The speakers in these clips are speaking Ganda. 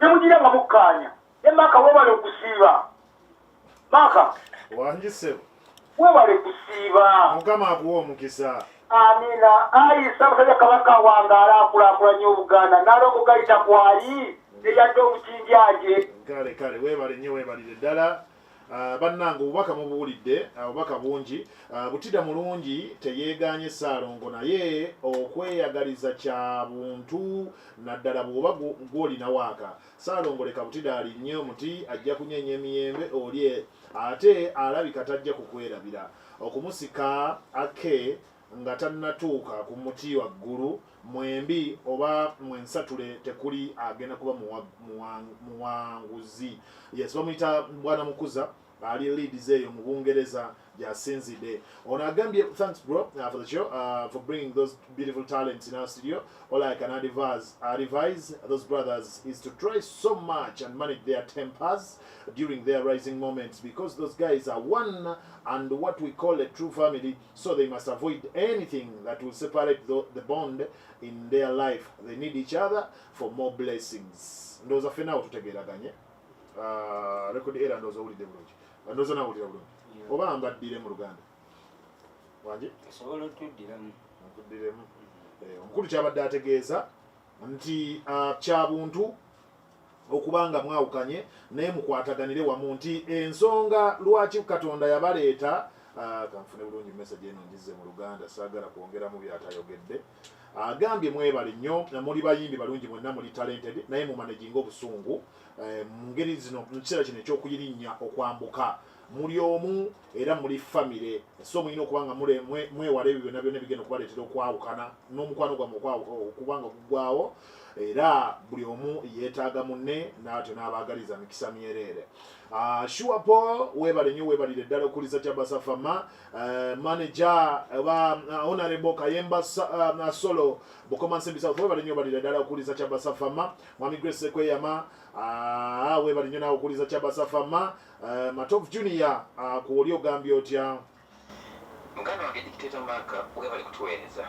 Temugira nga mukkaanya. Ne Maka webale okusiiba. Maka. Wangi ssebo. Webale kusiiba. Mukama akuwe omukisa. Amina. Ayi Ssaabasajja Kabaka wangaala akulaakulanye Obuganda. Nalongo Gayita kwali eyadde omukinjaaje. Kale kale webale nnyo webalire ddala. Bannange obubaka mubuwulidde, obubaka bungi. Butida mulungi teyeegaanye Ssaalongo naye okweyagaliza kya buntu naddala bw'oba gw'olina waaka. Ssaalongo leka Butida alinnye omuti ajja kunyeenya emiyembe olye ate alabika tajja kukwerabira. Okumusika akke nga tannatuuka ku muti waggulu mwembi oba mwensatule tekuli agenda kuba muwanguzi. Yes, bamuyita Bwana Mukuza ali Leeds eyo mu Bungereza gyasinzidde. Ono agambye thanks bro for the show, for bringing those beautiful talents in our studio. All I can advise those brothers is to try so much and manage their tempers during their rising moments, because those guys are one and what we call a true family, so they must avoid anything that will separate the bond in their life. They need each other for more blessings. Ndowooza ffenna awo tutegeeraganye. Record era ndowooza owulidde bulungi. Ndowooza nawe owulira bulungi. Oba mbaddire mu Luganda? Wangi? Osobola otuddiramu. Nkuddiremu. Omukulu kyabadde ategeeza nti kya buntu okuba nga mwawukanye naye mukwataganire wamu, nti ensonga lwaki Katonda yabaleeta. Kanfune bulungi message eno ngizze mu Luganda, saagala kwongeramu byatayogedde. Agambye mwebale nnyo, muli bayimbi balungi mwenna, muli talented, naye mumanaginga obusungu mu ngeri zino mu kiseera kino ekyokuyirinnya okwambuka. Muli omu era muli famire, so mulina okuba nga mwewala ebyo byonna byonna ebigenda okubaleetera okwawukana n'omukwano gwammwe okuba nga guggwawo, era buli omu yeetaaga munne, n'atyo n'abaagaliza mikisa myereere. Sure Paul, weebale nnyo, weebalire ddala okuliza Kyabasa Fama. Manager oba Honorable Kayemba Solo Bukoma Nsimbi South, weebale nnyo, weebalire ddala okuliza Kyabasa Fama. Mwami Grace Kweyama, weebale nnyo naawe okuliza Kyabasa Fama. Matov Junior, ku oli ogambye otya? Muganda wange Dictator Mark, webale kutuweereza.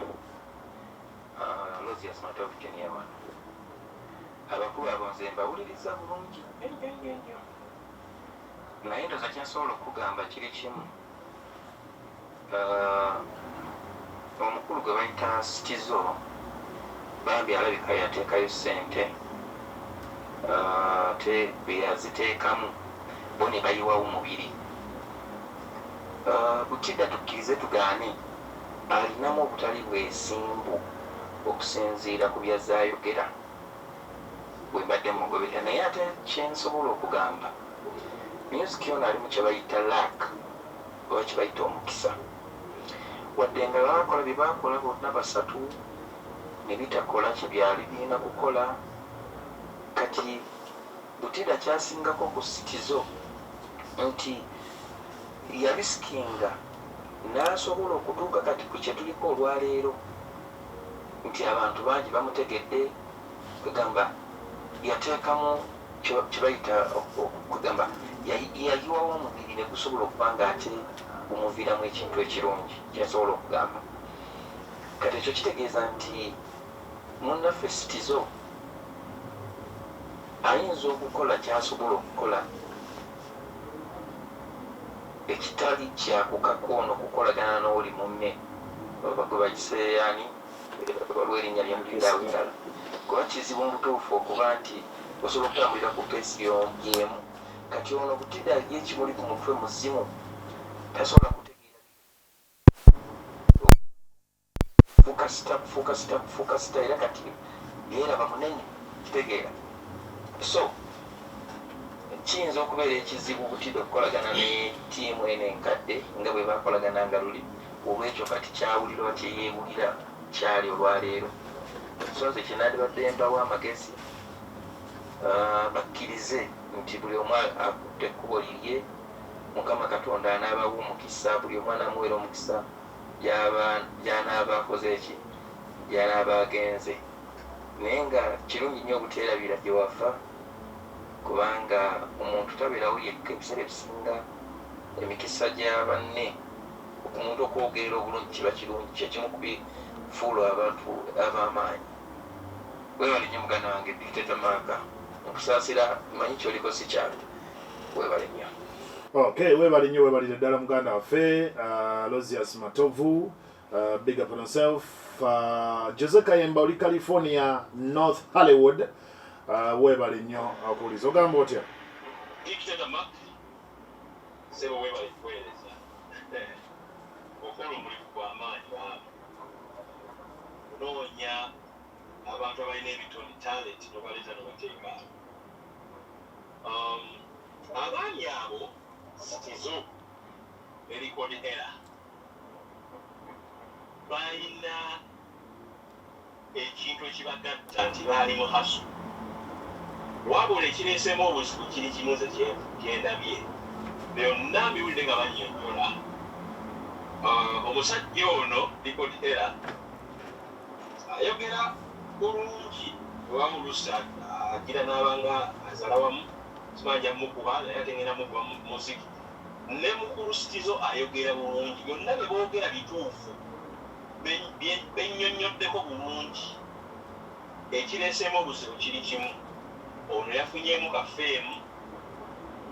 Lozias Matovu Junior wano. Abakulu abo nze mbawuliriza bulungi nnyo nnyo nnyo nnyo, naye ndowooza kyensobola okugamba kiri kimu. Omukulu gwe bayita Sitizo bambi alabika yateekayo ssente, ate bwe yaziteekamu bo ne bayiwawo mubiri. Butida tukkirize tugaane alinamu obutali bwesimbu okusinziira ku byazze ayogera bwe mbadde mugoberera, naye ate kyensobola okugamba, music ono ali mu kye bayita luck oba kye bayita omukisa. Wadde nga baakola bye baakola bonna basatu ne bitakola kye byali birina kukola, kati Butida kyasingako ku Sitizo nti yarisikinga n'asobola okutuuka kati ku kye tuliko olwaleero nti abantu bangi bamutegedde. Kwegamba yateekamu kye bayita kwegamba yayiwawo omubiri ne gusobola okuba nga ate gumuviiramu ekintu ekirungi. Kyensobola okugamba kati ekyo kitegeeza nti munnaffe Sitizo ayinza okukola kyasobola okukola ekitali kyakukaka ono kukolagana n'oli munne oba gwe bagiseeyaani, waliwo erinnya lyemulidde awo eddala, kuba kizibu mu butuufu okuba nti osobola okutambulira ku pace y'emu. Kati ono Butida ye ekimuli ku mutwe muzimu, tasobola kutegeera kufuuka star, kufuuka star, kufuuka star, era kati yeeraba munene, kitegeera. So kiyinza okubeera ekizibu Butida okukolagana ne ttiimu eno enkadde nga bwe bakolagananga luli, olwekyo kati kyawulira oba kyeyeewulira kyali olwaleero. So nze kyenandibadde mbawa amagezi, bakkirize nti buli omu akutte ekkubo lirye. Mukama Katonda anaabawa omukisa, buli omu anaamuweera omukisa gy'anaaba akoze eki, gy'anaaba agenze. Naye nga kirungi nnyo obuteerabira gye wava, kubanga omuntu tabeerawo yekka. Ebiseera ebisinga emikisa gya banne, omuntu okwogerera obulungi kiba kirungi, kyekimu ku bifuula abantu ab'amaanyi. Weebale nnyo muganda wange Dictator Maaka. Nkusaasira, manyi kyoliko si kyangu. Webale nnyo. Okay, webale nnyo, webalire ddala muganda waffe Alozius Matovu, big up on yourself. Jose Kayemba oli California, North Hollywood, webale nnyo okuwuliza. Ogamba otya? Dictator Mark, sebo webale kuweereza. Okola omulimu gw'amaanyi baaba. Onoonya abantu abalina ebitone, talent, n'obaleeta n'obateeka awo. Abaami abo Sitizo ne Record Era balina ekintu ekibagatta nti baali mu hustle. Wabula ekireeseemu obuzibu kiri kimu nze kyendabye. Byonna mbiwulidde nga bannyonnyola. Omusajja ono Record Era ayogera bulungi oba oluusi agira n'abanga azala wamu simanja mukuba naye ate ngenda mukuba mu muziki. Ne mukulu Sitizo ayogera bulungi, byonna bye boogera bituufu, bennyonnyoddeko bulungi. Ekireeseemu obuzibu kiri kimu, ono yafunyeemu ka fame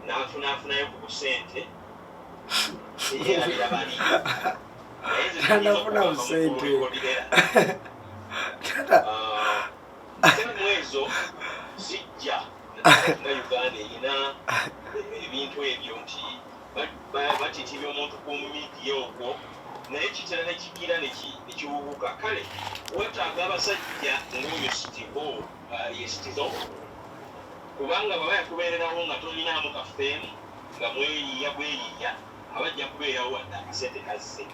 n'afunaafunayo ku busente teyerabira bali. Naye nze kyennyinza Tanafuna okugamba busente. mukulu Record Era, fame ezo zijja nga Uganda erina ebintu ebyo nti batitibya omuntu ku media okwo, naye kitera ne kigira ne kiwuguka. Kale wetaaga abasajja ng'oyo Sitivo, ye Sitizo, kubanga bw'aba yakubeererawo nga tolinaamu ka fame, nga mweyiiya bweyiiya, aba ajja kubeerawo wadde akasente kazze.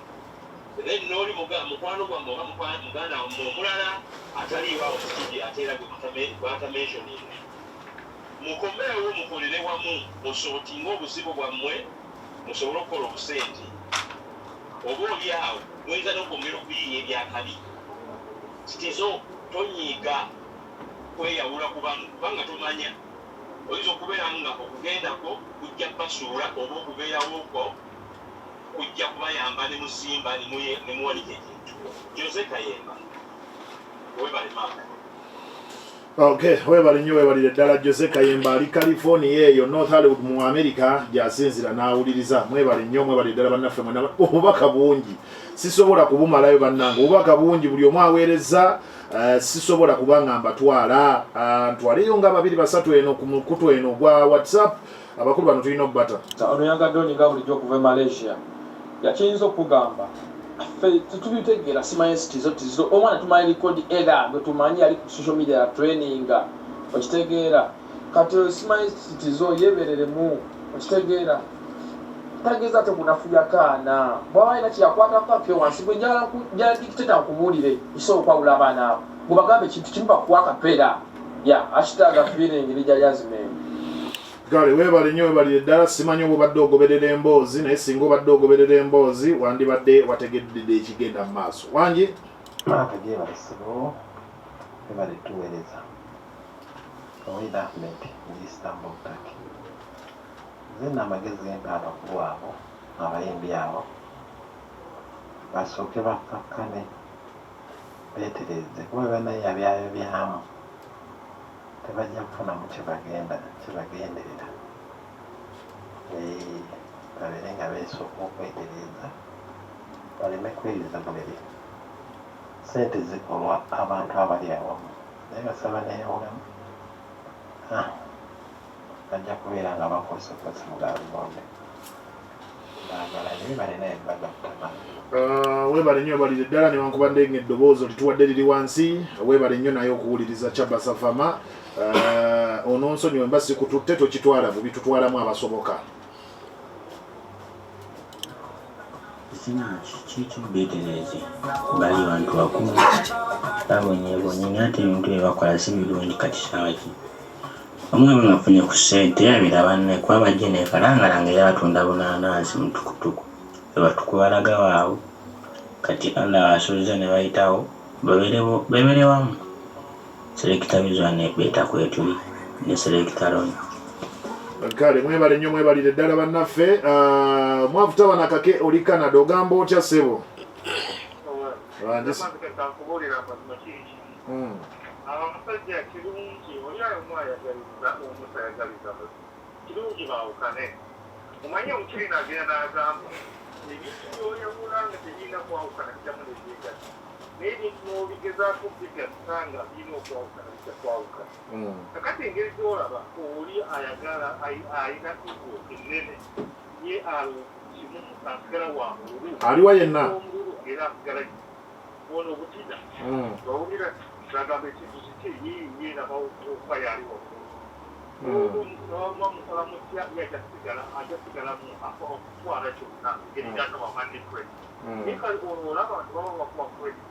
Then n'oli mukwano gwammwe oba muganda wammwe omulala ataliiwo awo studio, ate era gwe gwatamentioninga, mukomeewo mukolere wamu, musortinge obuzibu bwammwe musobole okukola obusente. Oba oli awo muyinza n'okwongera okuyiiya ebyakabi. Sitizo, tonyiiga kweyawula ku bano, kubanga tomanya, oyinza okubeera nga okugendako kujja basuula oba okubeerawo kwo kujja kubayamba ne muzimba ne muwanika ekintu. Jose Kayemba, webale Mark. Okay, webale nnyo, webalire ddala Jose Kayemba ali California eyo North Hollywood mu America gy'asinzira n'awuliriza. Mwebale nnyo, mwebalire ddala bannaffe mwenna. Obubaka bungi sisobola kubumalayo bannange, obubaka bungi buli omu aweereza, sisobola kuba nga mbatwala, ntwaleyo nga babiri basatu eno ku mukutu eno ogwa WhatsApp. Abakulu bano tulina okubata. Ono yangadde nga bulijjo okuva e Malaysia yakiyinza okugamba ffe tetubitegeera. Simanyi Sitizo Tizo, omwana tumanyi Record Era gwe tumanyi ali ku social media ya traininga, okitegeera? Kati oyo simanyi Sitizo yebereremu, okitegeera? Tageza ate kunafuya kaana bwaba alina kyeyakwatako ake wansi. Gwe njagala dictator nkubuulire, kisobola okwawula abaana abo, gwe bagambe ekintu kimu, bakuwa akapeera ya #feeling lijja lyazimeni. Kale weebale nnyo, weebalire ddala. Simanyi oba obadde ogoberera emboozi, naye singa obadde ogoberera emboozi wandibadde wategedde ekigenda mu maaso. Wangi? Maaka gyebale ssebo, webale tuweereza. Owid Ahmed, ndi Istanbul, Turkey. Nze nno amagezi gempa abakulu abo, abayimbi abo, basooke bakkakkane beetereeze, kuba bwe banaayabyaayabyamu tebajja kufunamu kyebagenda kyebagenderera. Babeere nga beesooka okwetereeza baleme kweyuza buliri. Ssente zikolwa abantu abali awamu, naye basaba neeyawulemu, bajja kubeera nga bakosekoze mu galumonde. Baagala naye balina ebibagatta. Weebale nnyo, weebalire ddala, newankubadde nga eddoboozi olituwadde liri wansi, weebale nnyo naye okuwuliriza. Kyabasafama ononsonyiwe mba sikututte, tokitwala bubi, tutwalamu abasoboka. Sina kiki, beetereeze, bali bantu bakulu babonyeebonye, naye ate ebintu bye bakola si birungi. Kati sawa ki omwana nga afunye ku ssente yabira banne, kuba bajje neekalangalanga era batunda bunaanansi mu tukutuku bwe waawo. Kati Allah asuubiza ne bayitawo bebeere wamu. Selector Bizwa ne Beeta kwetuli ne Selector Ron. Kale mwebale nnyo, mwebalire ddala bannaffe. Mwavu Tabana Kake oli Canada, ogamba otya ssebo? Kankubuulira amazima kiri kimu. Abasajja kirungi oli omu ayagaliza omu tayagaliza munne, kirungi baawukane. Omanyi Omuchina agenda n'agamba ebintu by'oyawula nga tebirina kwawukana biddamu ne byegatta, naye ebintu n'obigezaako okubigatta nga birina okwawukana bijja kwawukana. Kakati engeri gy'olaba oli ayagala alina ego ennene ye alowooza kimu asigala wa mululu Aliwa yenna? Omululu era asigala ono obutida owulira agamba ekintu kiki ye ye okufa yali waggulu mukola mutya ye ajja kusigala ajja kusigalamu okutwala kyonna engeri gyatawa banne credit. Naye kale ono olaba abantu baba bakuwa credit,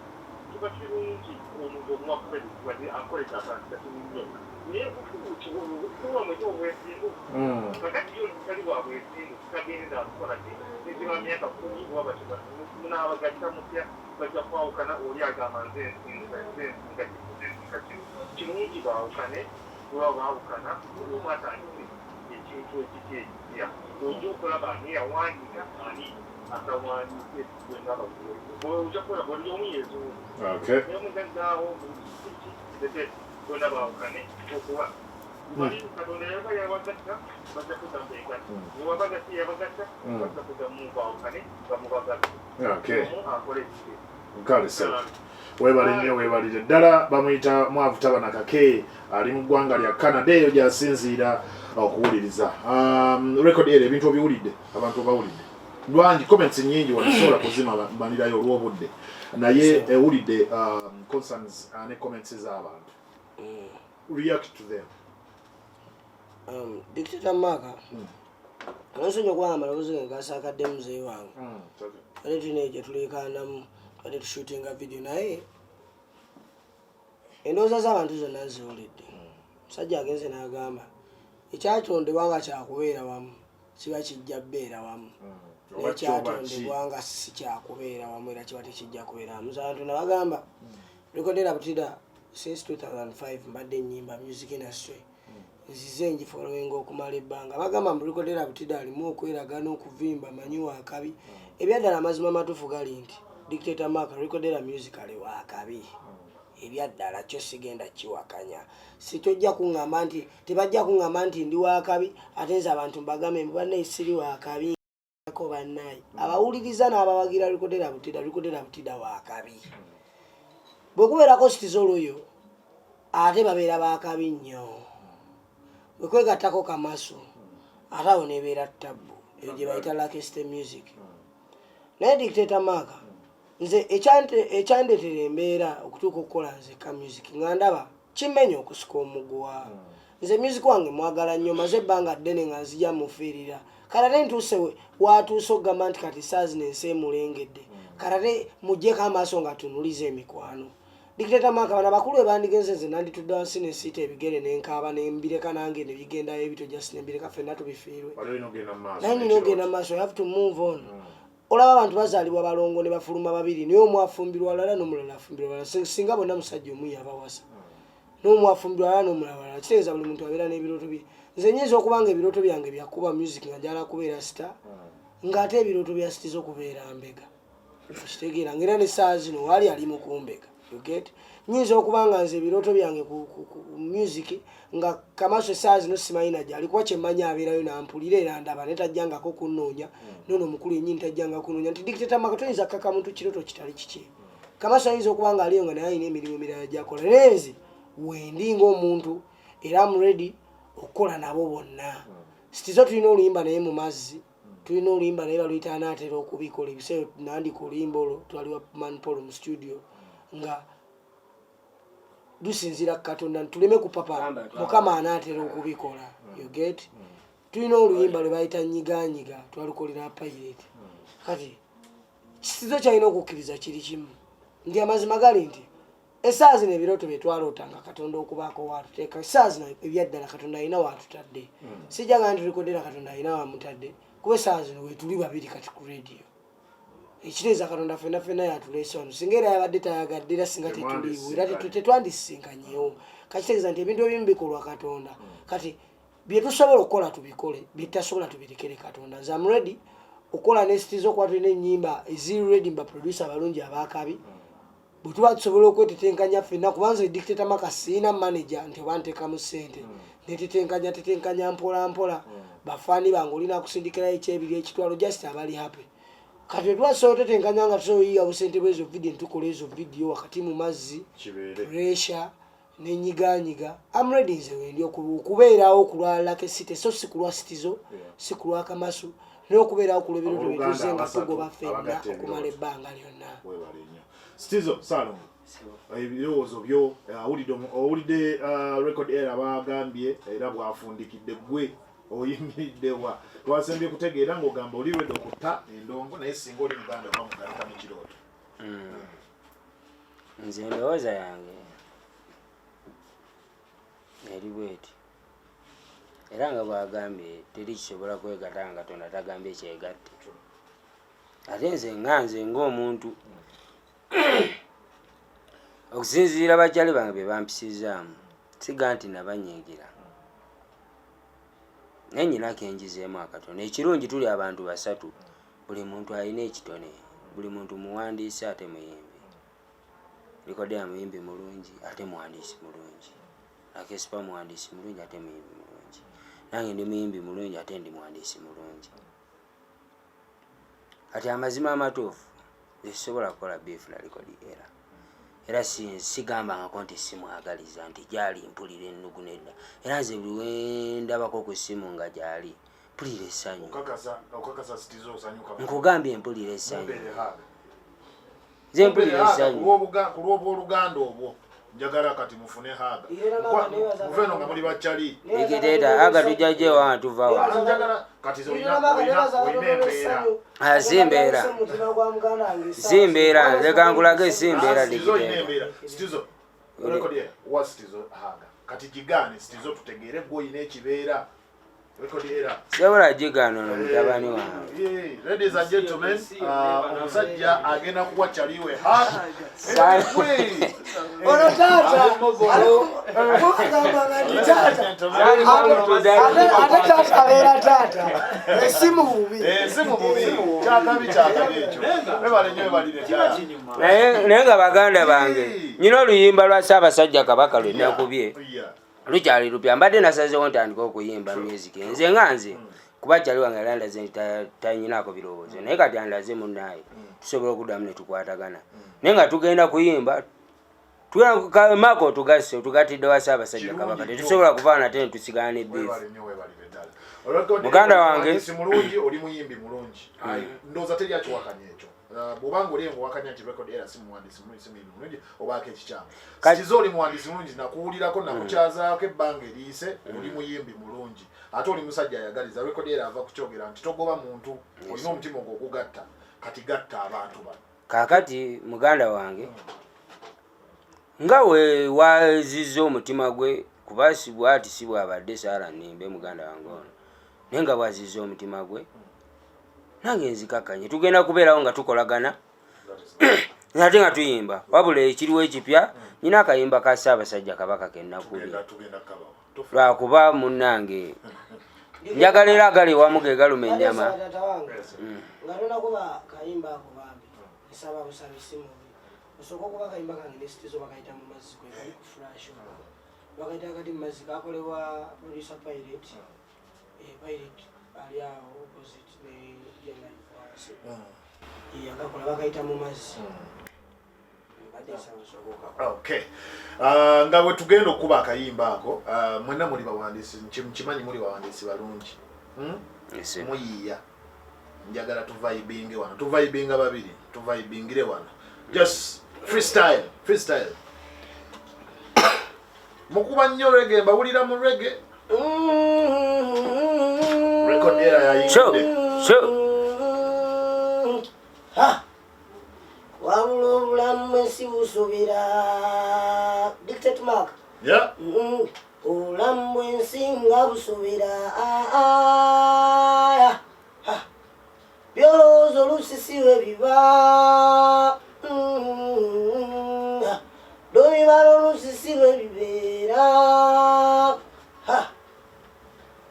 kiba kirungi omuntu omuwa credit wadde akoleka akantu katono nnyo, naye kuba mwete obwesimbu. Kakati yo tali wa bwesimbu, tagenda kukola ki negiba myaka 10 oba munaabagatta mutya, bajja kwawukana. Oli agamba nze nsinga, nze nsinga kino, nze nsinga kino. Kirungi baawukane, bweba baawukana buli omu atandike ekintu ekiki ekipya, ojja okulaba ani yawandiika ani atawandiise. Bwenna ojja kukola buli omu yezuula. Naye mugaggaawo bonna baawukane okuba bali Katonda yaba yabagatta bajja kuddamu begatta, newabagatta yabagatta bajja kuddamu baawukane bamubagatta omu akole ekiki. Kale sebo, webale nnyo, webalire ddala. Bamuyita Mwavu Tabana Kake, ali mu ggwanga lya Canada, eyo gyasinziira okuwuliriza. Record era ebintu obiwulidde, abantu obawulidde lwangi, comments nyingi wano, sobola kuzimalirayo olw'obudde, naye ewulidde concerns ne comments z'abantu, react to them. Dictator Mark, onsonyi okuba amaloboozi ge gasaakadde muzeeyi wange. Ate tulina eyo gye tuleekaanamu, twade tushootinga video, naye endowooza z'abantu zonna nziwulidde. Musajja agenze n'agamba ekyatondebwa nga kyakubeera wamu kiba kijja kubeera wamu, Oba kyoba ki? nekyatondebwa nga si kyakubeera wamu era kiba tekijja kubeera wamu. Abantu nabagamba Record Era Butida, since 2005 mbadde nyimba music industry, nzize ngifollowinga okumala ebbanga. Bagamba mu Record Era Butida alimu okweraga n'okuvimba manyi wakabi. Ebyaddala amazima amatuufu gali nti Dictator Mark, Record Era musically wakabi ebyaddala, kyo sigenda kiwakanya. Si tojja kuŋŋamba nti tebajja kuŋŋamba nti ndi wakabi, ate nze abantu mbagambe mbu bannaye siri wakabi ko bannaye abawuliriza n'abawagira Record Era Butida. Record Era Butida wakabi. Bwe kubeerako Sitizo olwoyo ate babeera bakabi nnyo. Bwe kwegattako Kamaso ate awo nebeera tabbu, eyo gye bayita Lakeste music. Naye Dictator Mark, nze ekyandeetera embeera okutuuka okukola nzekka music nga ndaba kimenya okusika omuguwa. Nze music wange mwagala nnyo, maze ebbanga ddene nga nzija mufiirira. Kale ate ntuuse watuuse okugamba nti kati saa zino ensi emulengedde, kale ate muggyeko amaaso nga tunuliza emikwano. Dictator Mark, bano abakulu ebandigenze, nze nanditudde wansi nesiita ebigere nenkaaba nembireka nange nebigendayo ebito, just nembireka ffenna tubifiirwe. Wali olina ogenda mu maaso Naye nina ogenda mu maaso, I have to move on. Olaba abantu bazaalibwa balongo ne bafuluma babiri, naye omu afumbirwa walala n'omulala afumbirwa walala. Singa bonna musajja omu yabawasa, n'omu afumbirwa walala n'omulala walala, kitegeeza buli muntu abeera n'ebirooto bye. Nze nyinza okuba nga ebirooto byange byakuba music nga njagala kubeera star, ng'ate ebirooto bya Sitizo kubeera mbega, okitegeera? Ngaera ne saa zino waali ali mu kumbega, you get? Nyinza okuba nga nze ebirooto byange ku music nga Kamaso esaawa zino simanyi najali, kuba kyemmanyi abeerayo nampulira era ndaba, naye tajjangako kunnoonya. Nono omukulu yennyini tajjanga kunoonya nti Dictator Mark toyinza kaka muntu kirooto kitali kiki. Kamaso ayinza okuba nga aliyo nga naye alina emirimu emirala gyakola, naye nze wendi ng'omuntu era am ready okukola nabo bonna. Sitizo tulina oluyimba naye mu mazzi, tulina oluyimba naye baluyita anaatera okubikola. Ebiseera nandika oluyimba olwo twali wa Man Paul mu studio nga dusinziira ku Katonda nti tuleme kupapa, Mukama anaatera okubikola, you get? Tulina oluyimba lwe bayita Nyiganyiga, twalukolera Pirate. Kati Kisizo kyalina okukkiriza kiri kimu nti amazima gali nti essaawa zino ebirooto bye twalootanga Katonda okubaako waatuteeka, essaawa zino ebyaddala Katonda alina waatutadde. Sijjaga nti Record Era Katonda alina wamutadde, kuba essaawa zino wetuli babiri kati ku radio, ekiteeza Katonda fenna fenna yatuleese wano. Singa era yabadde tayagadde era singa tetuliiwo era tetwandisisinkanyewo. Kakitegeeza nti ebintu ebimu bikolwa Katonda. Kati bye tusobola okukola tubikole, bye tutasobola tubirekere Katonda. Nze am ready okukola ne Sitizo kuba tulina ennyimba eziri ready, mba producer abalungi abakabi. Bwe tuba tusobola okwetetenkanya ffenna, kuba nze Dictator Marcus sirina manager nti oba nteekamu ssente, netetenkanya tetenkanya mpola mpola. Bafaani bange olina kusindikirayo ekyebiri ekitwalo, just abali happy. Kati bwe tuba tusobola otetenkanya nga tusobola oyiya busente bwezo video, netukola ezo video wakati mu mazzi, Kibeere. Pressure nenyiganyiga. Am ready, nze wendi okubeerawo ku lwa Lucky City, so si ku lwa Sitizo, si ku lwa Kamasu, naye okubeerawo ku lw'ebirooto Abooluganda byetuze nga abasatu tugoba ffenna abagatta okumala ebirooto. ebbanga lyonna. Webale nnyo, Stizo Salongo. Ebirowoozo byo, owulidde Record Era bagambye era bwafundikidde, gwe oyimiridde wa? Twasembye kutegeera ng'ogamba oli ready okutta endongo, naye singa oli muganda oba mugatta mu kirooto. Nze endowooza yange eri bweti, era nga bwagambye, teri kisobola kwegatta nga Katonda tagambye kyegatte. Ate nze nga nze ng'omuntu, okusinziira bakyali bange bye bampisizaamu, siga nti nabanyiigira, naye nyina kenjizeemu akatono. Ekirungi tuli abantu basatu, buli muntu alina ekitone, buli muntu muwandiisi ate muyimbi. Record Era muyimbi mulungi ate muwandiisi mulungi, Akesipa muwandiisi mulungi ate muyimbi mulungi, nange ndi muyimbi mulungi ate ndi muwandiisi mulungi. Kati amazima amatuufu, nze sisobola kukola beef na Record Era. Era sigambangako nti simwagaliza nti gyali mpulira ennugu, nedda. Era nze buli wendabako ku ssimu nga gyali, mpulira essanyu. Okakasa Sitizo osanyuka? Nkugambye mpulira essanyu. Mumbeere haaga. Nze mpulira essanyu. Ku lw'obwoluganda obwo, njagala kati mufune hug. Era mama, nebaza Muve eno nga muli bakyali. Dictator, hug tujja gyewa, tuva wa? Njagala kati olina embeera. Ah, si mbeera. Si mbeera, nze kankulage, si mbeera. Sitizo olina Dictator. embeera. Sitizo, Record Era wa Sitizo hug kati gigaane. Sitizo, tutegeere gwe olina ekibeera. Record Era. Sobola gigaana, ono mutabani wange. Yeah, ladies and gentlemen, omusajja agenda kuwa kyaliwe hug. Ono taata mukagambanga nti taata, ate taata abeera taata, esimu bubi. Si mu bubi, kyakabi kyakabi ekyo. Webale nnyo, webalire ddala. Naye nga baganda bange, nyina oluyimba lwa Ssaabasajja Kabaka lwe nakubye, lukyali lupya. Mbadde nasazeewo ntandika okuyimba music nze nga nze, kuba kyali wange yali andaze nti tanyinaako birowoozo, naye kati andaze munaaye tusobola okuddamu ne tukwatagana, naye nga tugenda kuyimba maako otugasse, otugatidde wa Ssaabasajja Kirungi Kabaka. nnyo. Tetusobola kuvaana ate ne tusigala ne beef. Webale nnyo, webalire ddala. Record Muganda Era wange. muwandiisi mulungi, oli muyimbi mulungi. Ayi, ndowooza teri akiwakanya ekyo. Bw'obanga oli ng'owakanya nti Record Era si muwandiisi mulungi, si muyimbi mulungi, obaako ekikyamu. Sikiza oli muwandiisi mulungi, nakuwulirako, nakukyazaako ebbanga eriyise. Oli muyimbi mulungi ate oli musajja ayagaliza. Record Era ava kukyogera nti togoba muntu, olina omutima ogwo ogugatta. Kati gatta abantu bano. Kaakati muganda wange, nga we wazizza omutima gwe, kuba si bwati si bwabadde saala nimbe muganda wange ono, naye nga bwazizza omutima gwe, nange nzikakkanye, tugenda kubeerawo nga tukolagana ate nga tuyimba. Wabula ekiriwo ekipya, nyina akayimba ka Ssaabasajja Kabaka kenakubye. Tugenda kukabawa. Lwakuba munnange njagala era agali ewamu ge galuma ennyama. Taata wange, nga tonakuba kayimba ako, bambi nsaba busabi, si mubi, osooka okuba kayimba kange ne Sitizo, bakayita mu mazzi, kwe kali ku flash okwo, bakayita kati mu mazzi, kakolebwa producer Pilot. Pilot ali awo opposite ne Jalive wansi. Yagakola, bakayita mu mazzi. Mbadde nsaba osooka okakola. Okay. Nga bwe tugenda okukuba akayimba ako, mwenna muli bawandiisi, nkimanyi muli bawandiisi balungi, Yes. Muyiiya, njagala tuvibinge wano, tuvibinga babiri, tuvibingire wano, just freestyle, freestyle. Mukuba nnyo reggae, mbawulira mu reggae. Record Era So, yayingidde. so. Ha! Wabula obulamu bwensi busubira, Dictator Mark. Obulamu bwensi nga busubira. Ah, ah. Byolowooza oluusi si bwe biba. Lobibala oluusi si bwe bibeera. Ha!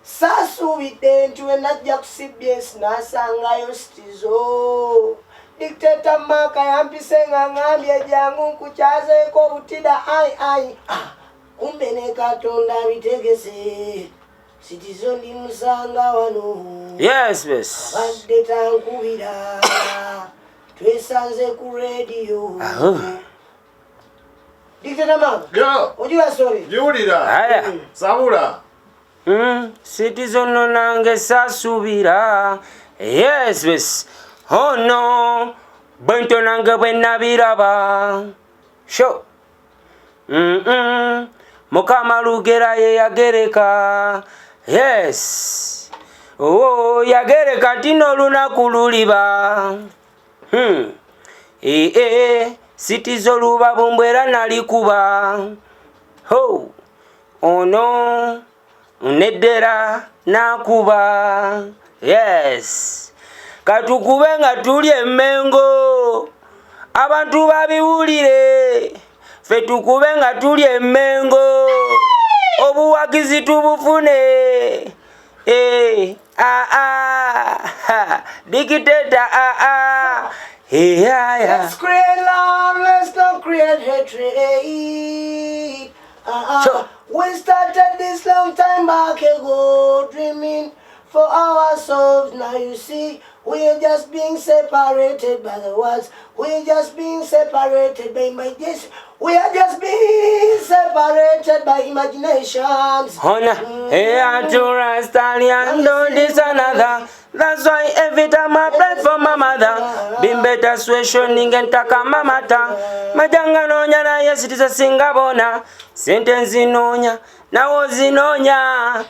Saasuubidde nti we najja ku CBS n'asangayo Sitizo. Dictator Maka yampise nga ngambye jangu nkukyazeeko Butida ai ai. Ah, kumbe ne Katonda bitegese. Sitizo ndi musanga wano. Yes, yes. Abadde tankubira. Twesanze ku radio. Aho. Dictator Maka. Yo. Ojula story. Jiwulira. Aya. Sabula. Citizen no nange sasubira. Yes, yes. Oh no. Bwento nange bwe nabiraba. Sho. Mukama Lugera ye yagereka. Yes. Oh, yagereka ntino olunaku luliba. Citizen luba bumbwera nalikuba. Ho. Ono. Neddera nakuba. Yes. Katukube nga tuli emmengo. Abantu babiwulire. Ffe tukube nga tuli emmengo. Obuwagizi tubufune. Dictator Yeah. Let's create love, let's not create hatred. Sure. We started this long time back ago, dreaming for ourselves. Now you see, we are just being separated by the words. We are just being separated by imagination. We are just being separated by imaginations. Hona, this another. That's why every time I pray for my mother, been better situation ngentaka mamata. Majanga nonya na yes it is a singabona. Sentence nonya, nawo zinonya.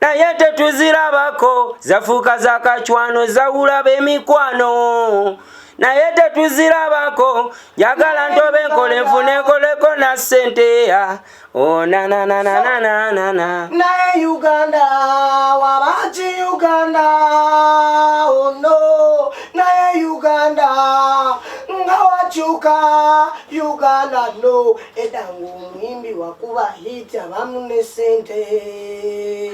Naye tetuzirabako, zafuuka zakachwano, zawulaba emikwano. Naye tetuzirabako, njagala ntobe nkole nfune nkoleko na ssente ya. Oh na na na na na na na na. Naye Uganda, wabachi Uganda, oh no. Naye Uganda, nga wachuka Uganda no. Edangu omuyimbi wakuba hit abamu ne ssente.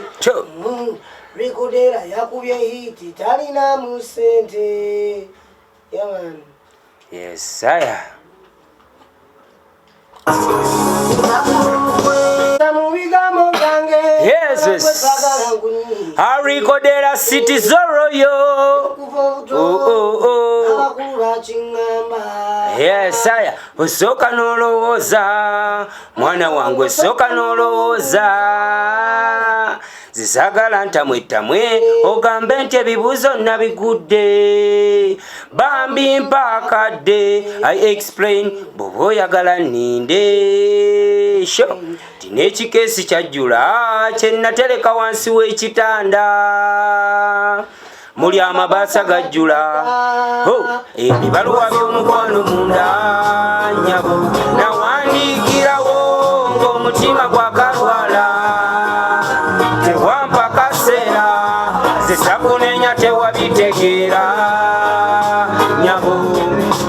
Rikodera yakubye hit talinamu ssente. Yeah, man. Yes, sir. Yes, yes. Arikodera City Zoro yo. Oh, oh, oh. Yes, sir. Osoka nolowoza. Mwana wangu osoka nolowoza. Zisagala ntamwe tamwe ogambe nti ebibuuzo nabigudde. Bambi mpakadde I explain bw'oba oyagala nninde. Sho tina ekikeesi kyajjula kye natereka wansi w'ekitanda. Muli amabaasa gajjula. Ebibaluwa by'omukwano munda nnyabo nawandiikirawo ng'omutima gwakalwala. Tewampa kaseera zisakunenya tewabitegeera nyabo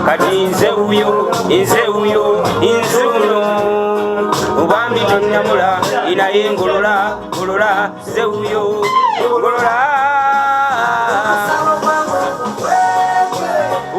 kati nze wuyo nze wuyo nze uno obambi tonnamula inaye ngolola ngolola nze wuyo ngolola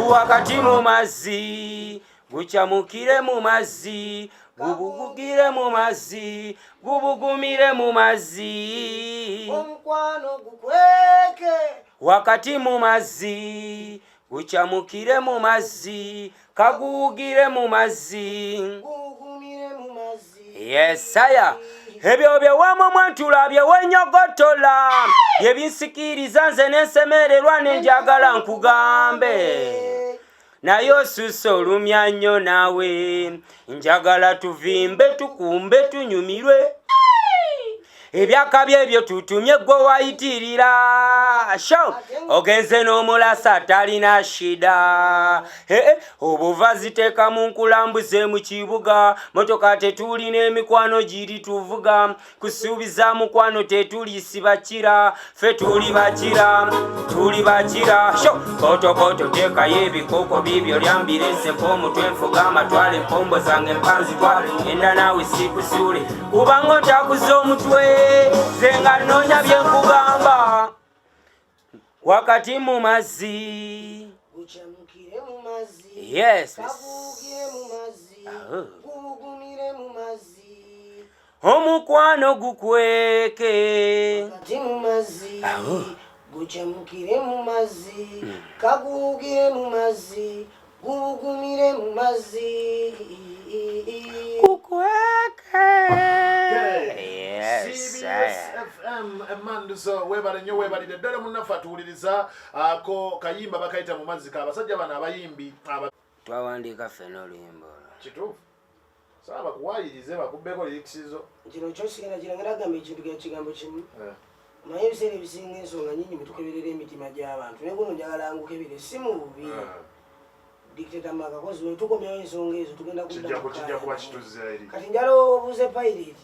wakati mu mazzi gukyamukire mu mazzi gubugugire mu mazzi gubugumire mu mazzi omukwano gukweke wakati mu mazzi gukyamukire mu mazzi kaguwugire mu mazzi gugumire mu mazzi. Yesaya ebyo bye wamumwantula bye wenyogotola bye binsikiriza nze nensemererwa nenjagala nkugambe naye osusa olumya nnyo naawe njagala tuvimbe tukumbe tunyumirwe ebyakabi ebyo tutumye gwe wayitirira sho ogenze n'omulasa talina shida obuva ziteeka mu nkulambuze mu kibuga motoka tetulina emikwano giri tuvuga kusuubiza mukwano tetulisi bakira ffe tuli bakira tuli bakira sho kotokoto teekayo ebikoko bibyo lyambirese mpa nfuga amatwale empombo zange mpanzi twale enda naawe sikusuule kubanga ontakuza omutwe zenga nonya byenkugamba wakati mu mazzi gukyamukire mu mazzi. Yes. Kaguwugire mu mazzi. Oh. Guwugumire mu mazzi. Omukwano gukweke. Wakati mu mazzi. Awo. Gukyamukire mu mazzi. Kaguwugire mu mazzi. Guwugumire mu mazzi. Gukweke. Okay. Yes. CBS FM emanduso, webale nnyo, webalire ddala munnaffe atuwuliriza. Ako kayimba bakayita mu mazzi, ka abasajja bano abayimbi aba. Twawandiika ffena oluyimba olwo. Kituufu, saaba bakuwaayirize bakubbeko lyrics zo. Kino kyo sigenda kiranga, nagamba ekintu kya kigambo kimu. Naye ebiseera ebisinga ensonga nyingi mutukeberera emitima gy'abantu, naye guno njagala ngukebere, si mu bubi. Dictator Makakozi, we tukomyawo ensonga ezo tugenda kudda Kijja mu kijja kuba kaaya. kituzza eri. Kati njala obuuze Pirate,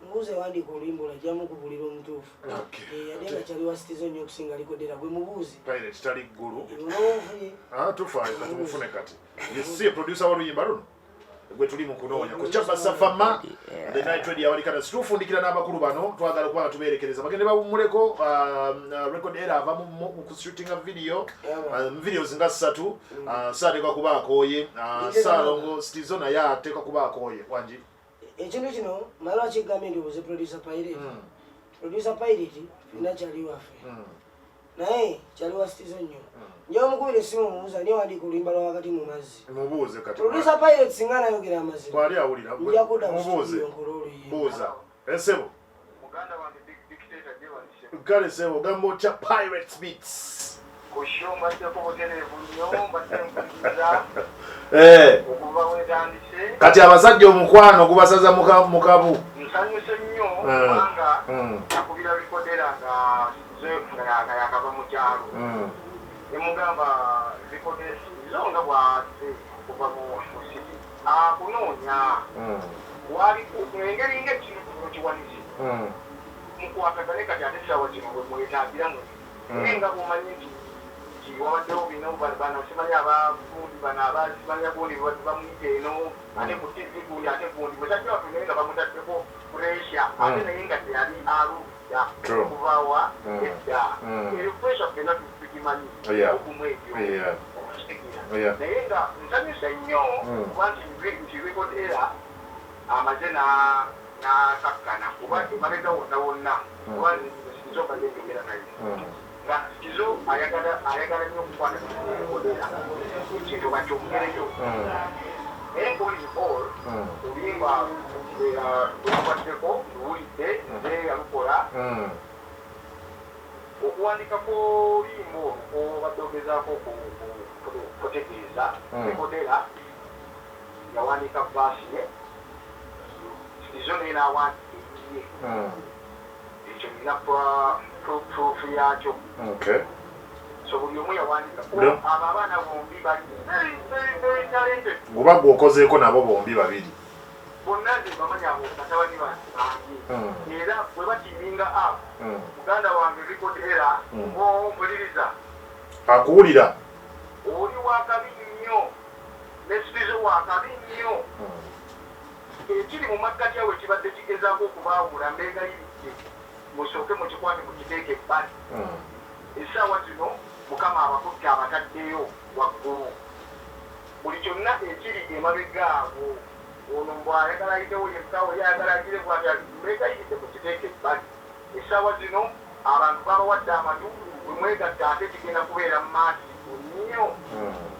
mubuuze wandiika oluyimba olwo, kubulira omutuufu. Okay. Eh, yadde nga kyali wa Sitizo nnyo okusinga likodera, gwe mubuuze. Pirate tali ggulu. Omufunye. Ah, tufaayo, katumufune kati. Ye si ye producer w'oluyimba luno gwe tuli mu kunoonya ku Kyaba Safama the night radio awalikana. Situfundikira n'abakulu bano, twagala okuba nga tubeerekereza bagende bawummuleko. Record era ava mu kushootinga video, videos nga ssatu. Saateekwa kuba akooye. Saalongo Stizo naye ateekwa kuba akooye wangi. Ekintu kino mala kigambye nti obuze producer Pirate. Producer Pirate fena kyali waffe, naye kyali wa Sitizo nnyo. Nja omukubira essimu, omubuuza niye wandiika oluyimba lwa wakati mu mazzi. Mubuuze kati. Producer Pirate singa anayogera amazima, Bwali awulira. nja kudda mu Mubuuze. studio nkole oluyimba. Buuza esebo. Muganda wange Dictator, gyebalise. Kale sebo, ogamba otya Pirate Beats? Ku show mbaddeko butereevu nnyo, mbadde mpuliriza okuva wetandise. Kati abasajja omukwano gubasaza mu kabu. Nsanyuse nnyo kubanga nakubira Rikodera nga nga yakava mu kyalo, nemugamba Rikodera nga bwazze okuva mu city akunoonya, wali engeri ngaekino kiwanisi mukwatagane. Kati ate essaawa kino bwe mwetaagira mwe, naye nga bwomanyi nti wabaddewo bino, bano simanyi abagundi bano abasimanya gundi bamuyita eno, ate ku TV gundi, ate gundi musajja waffe, naye nga bamutaddeko pressure, ate naye nga teyali aludda kuvawa edda. Eyo pressure ffenna tugimanyi okumu ebyo okukitegeera. Naye nga nsanyuse nnyo kuba nti record era amaze n'akakkana, kuba emabega wonna wonna, kuba nzo mbadde njogera naye nga Kizo ayagala nnyo okukwata Rikodera, ekintu bakyongereyo. Naye all in all, oluyimba lwekwaddeko luwulidde, nze yalukola. Okuwandika kw'oluyimba olwo obadde ogezaako kutegeeza, Rikodera yawandiika verse ye, Kizo naye n'awandiika eyiye. Ekyo nina proof yakyo. So buli omu yawandiika. Abo abaana bombi bali very very very talented. Guba gwokozeeko nabo bombi babiri? Bonna nze bamanyi, abo batabani bange. Era bwe bateaminga up, muganda wange Record era ompuliriza? Akuwulira. Oli wakabi nnyo, ne Sizo wakabi nnyo. Ekiri mu makkati awo ekibadde kigezaako okubaawula, mbeegayiridde musooke mukikwate mukiteeke ebbali. Essaawa zino Mukama abakutte, abataddeyo waggulu. Buli kyonna ekiri emabega awo, ono mbw ayagala ayitewo yekka, oli ayagala agire bwati, mbeegayiridde mukiteeke ebbali. Essaawa zino abantu babawadde amatu, bwe mwegatta ate kigenda kubeera mu maasi nnyo.